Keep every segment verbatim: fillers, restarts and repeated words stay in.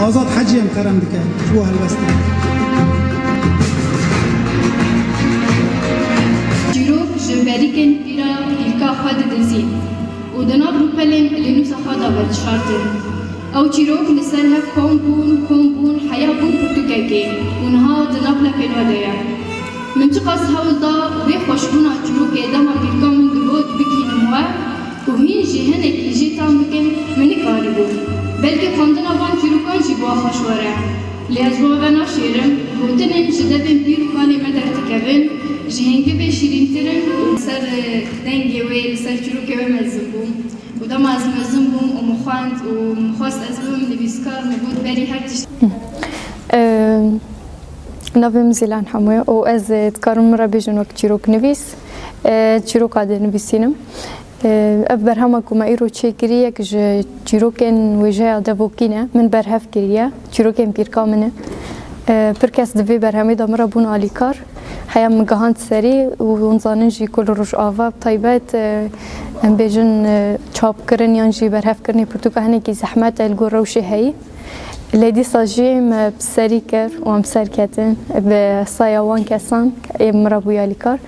Azad Hecî em kerem dike ji bo helbestê. Çîrok ji berîkên pîra pîrka xwe didizî û di nav rûpelên lênûsa xwe de vedişartin. Ew çîrok li ser hev kom bûn, kom bûn, heya bûn pirtûkekê û niha di nav lepên we de ye. Min çiqas hewl da vê xweşbûna çîrokê dema pîrka min digot bigihînim we, û hîn jî hinekî jê tam bikin, min nikaribû. Belkî xwendina van çîrokan jî bi we xweş were. Lê ez ji we venaşêrim, gotinên ji devên pîr û kalê me derdikevin, ji hingivê şîrîntir in û li ser dengê wê, li ser çîrokê wê mezin bûm. Û dema ez mezin bûm û min xwend û min xwest ez bibim nivîskar, min got berî her tişt. Em, Navê min Zîlan Hemo ye û ez, e, dikarim min re bêjin wek çîroknivîs. E, çîroka dinivîsînim. E, ev berhema ku me îro çêkirî yek ji çîrokên wêjeya devokî ne, min berhev kiriye. Çîrokên pîrka min e. E, pir kes di vê berhemê de min re bûn alîkar. Heya min gihand serî û hûn zanin jî ku li Rojava bi taybet, e, em bêjin, e, çapkirin yan jî berhevkirinê pirtûka hinekî zehmet e li gor rewşê heyî. Lê dîsa jî me bi serî kir û em ser ketin bi saya wan kesan ê min re bûye alîkar.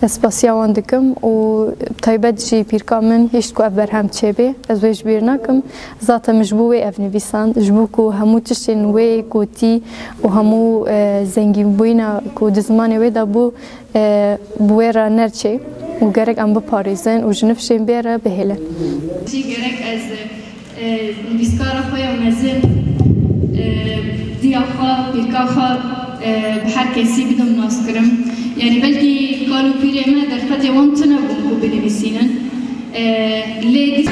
Ez spasiya wan dikim û bi taybet jî pîrka min hişt ku ev berhem çêbê. Ez wê ji bîr nakim. Zaten min ji bo wê ev nivîsand. Ji bo ku hemû tiştên wê gotî û hemû, e, zengînbûyîna ku di zimanê wê de bû, e, bi wê re nerçê û gerek em biparêzin û ji nifşên bê re bihêlin. Jî gerek ez, e, nivîskara xwe ya mezin, e, diya xwe, pîrka xwe, e, bi her kesî bidim naskirin. Yanî belkî kal û pîrê me derfetê wan tune bûn ku binivîsînin. E, lê dî-